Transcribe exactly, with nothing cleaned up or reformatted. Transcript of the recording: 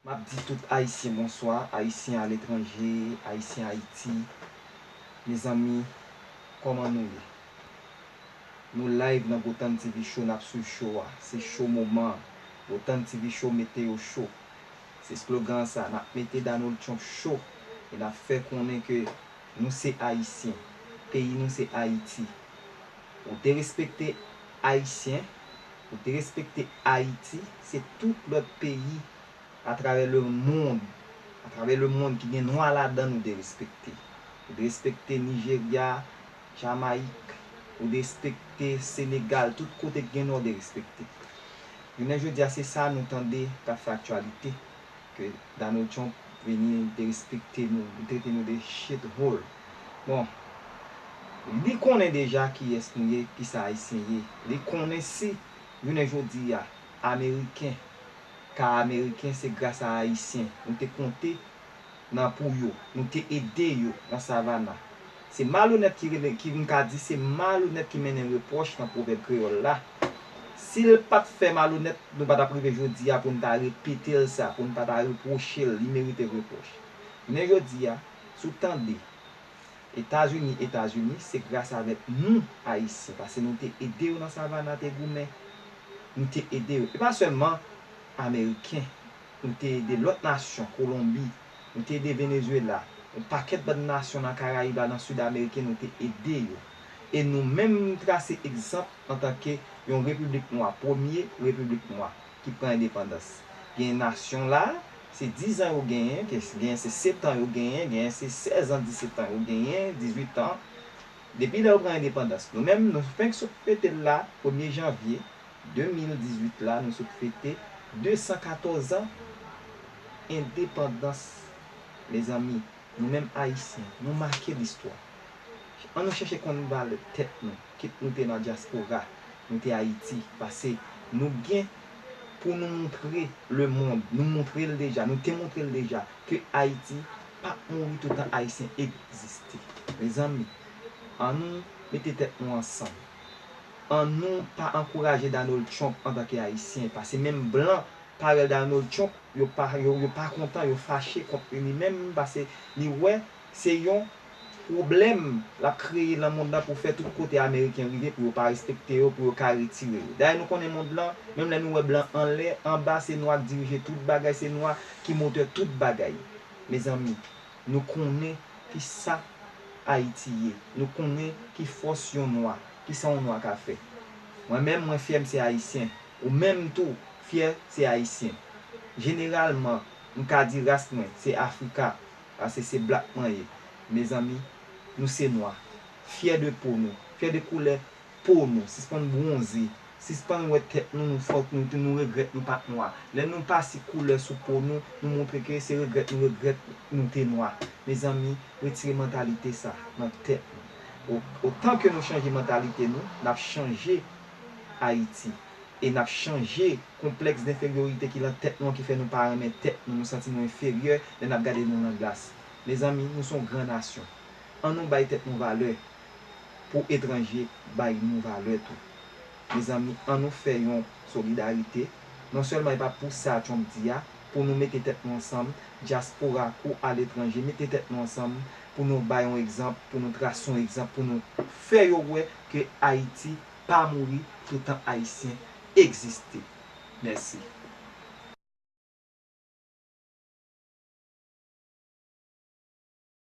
M ap di tout Ayisyen bonswa, Ayisyen aletranje, Ayisyen Ayiti. Mezanmi, kòman nou ye? Nou live nan Gotan TV Show, n ap swiv show a. Se show moman an. Gotan TV Show, mete yo cho. Se slogan sa, n ap mete Donald Trump cho e n ap fè konnen ke nou se Ayisyen. Peyi nou se Ayiti. Ou derespekte Ayisyen, ou derespekte Ayiti, se tout lòt peyi atravè lemonn, atravè lemonn ki gen nwa ladan l ou derespekte. Ou derespekte Nijerya, Jamayik, ou derespekte Senegal, tout kote ki gen nwa ou derespekte. Jounen jodi a se sa nou tande k ap fè aktyalite, ke Donald Trump vini derespekte nou, li trete nou de shithole. Bon, li konnen deja kiyès nou ye, kisa Ayisyen ye. Li konnen si jounen jodi a, Ameriken ka Ameriken, se gras a Ayisyen. Nou te konte nan pou yo, nou te ede yo nan Savannah. Se malonèt ki rele, ki m ka di se malonèt ki mennen repwòch nan pwovèb kreyòl la. Si l pa t fè malonèt, nou pa t ap rive jodi a pou n ta repete l sa, pou n pa ta repwoche l, li merite repwòch. Men jodi a, si w tande Etazini, Etazini, se gras avèk nou, Ayisyen, paske nou te ede yo nan Savannah te goumen, nou te ede yo. E pa sèlman Ameriken, nou te ede lòt nasyon, Kolonbi, nou te ede Venezuela, yon pakèt bann nasyon nan Karayib la, nan Sid Ameriken, nou te ede yo. E nou menm, nou trase egzanp antanke yon repiblik nwa, premye repiblik nwa ki pran endepandans. Gen nasyon la, se diz an yo genyen, gen, genyen se sèt an yo genyen, genyen se sèz an, disèt an yo genyen, dizuit an. Depi lè yo pran endepandans. Nou menm, nou fenk sot fete l la, premye janvye de mil dizuit la, nou sot fete de san katòz an endepandans. Mezanmi, nou menm Ayisyen, nou make listwa. An nou chèche konn valè tèt nou, kit nou te nan dyaspora, nou te Ayiti, paske nou gen pou nou montre lemonn, nou montre l deja, nou te montre l deja, ke Ayiti p ap mouri toutan Ayisyen egziste. Mezanmi, an nou mete tèt nou ansanm. An nou pa ankouraje Donald Trump antanke Ayisyen, paske menm blan parèy Donald Trump, yo pa, yo, yo pa kontan, yo fache kont li menm, paske li wè se yon pwoblèm l ap kreye nan mond lan pou fè tout kote Ameriken rive, pou yo pa respekte yo, pou yo ka retire yo. Dayè, nou konnen mond lan, menm lè nou wè blan anlè, anba, se nwa k dirije tout bagay, se nwa ki motè tout bagay. Mezanmi, nou konnen kisa Ayiti ye, nou konnen ki fòs yon nwa, kisa yon nwa ka fè. Mwen menm, mwen fyè m se Ayisyen. Ou menm tou, fyè se Ayisyen. Jeneralman, m ka di ras mwen se Afrika, paske se blak mwen ye. Mezanmi, nou se nwa. Fyè de po nou, fyè de koulè po nou, sispann bwonze, sispann wè tèt nou, nou fòk, nou, nou regrèt nou pa t nwa. Lè nou pase koulè sou po nou, nou montre ke se regrèt nou regrèt nou te nwa. Mezanmi, retire mantalite sa nan tèt nou. O-, otan ke nou chanje mantalite nou, n ap chanje Ayiti. E n ap chanje konplèks denferyorite ki lan tèt nou an, ki fè nou pa renmen tèt nou, nou santi nou enferyè lè n ap gade nou nan glas. Mezanmi, nou se yon gran nasyon. An nou bay tèt nou valè pou etranje bay nou valè tou. Mezanmi, an nou fè yon solidarite. Non sèlman e pa pou sa Trump di a, pou nou mete tèt nou ansanm, dyaspora kou aletranje, mete tèt nou ansanm pou nou bay yon egzanp, pou nou trase yon egzanp, pou nou fè yo wè ke Ayiti pa mouri toutan Ayisyen egziste. Mèsi.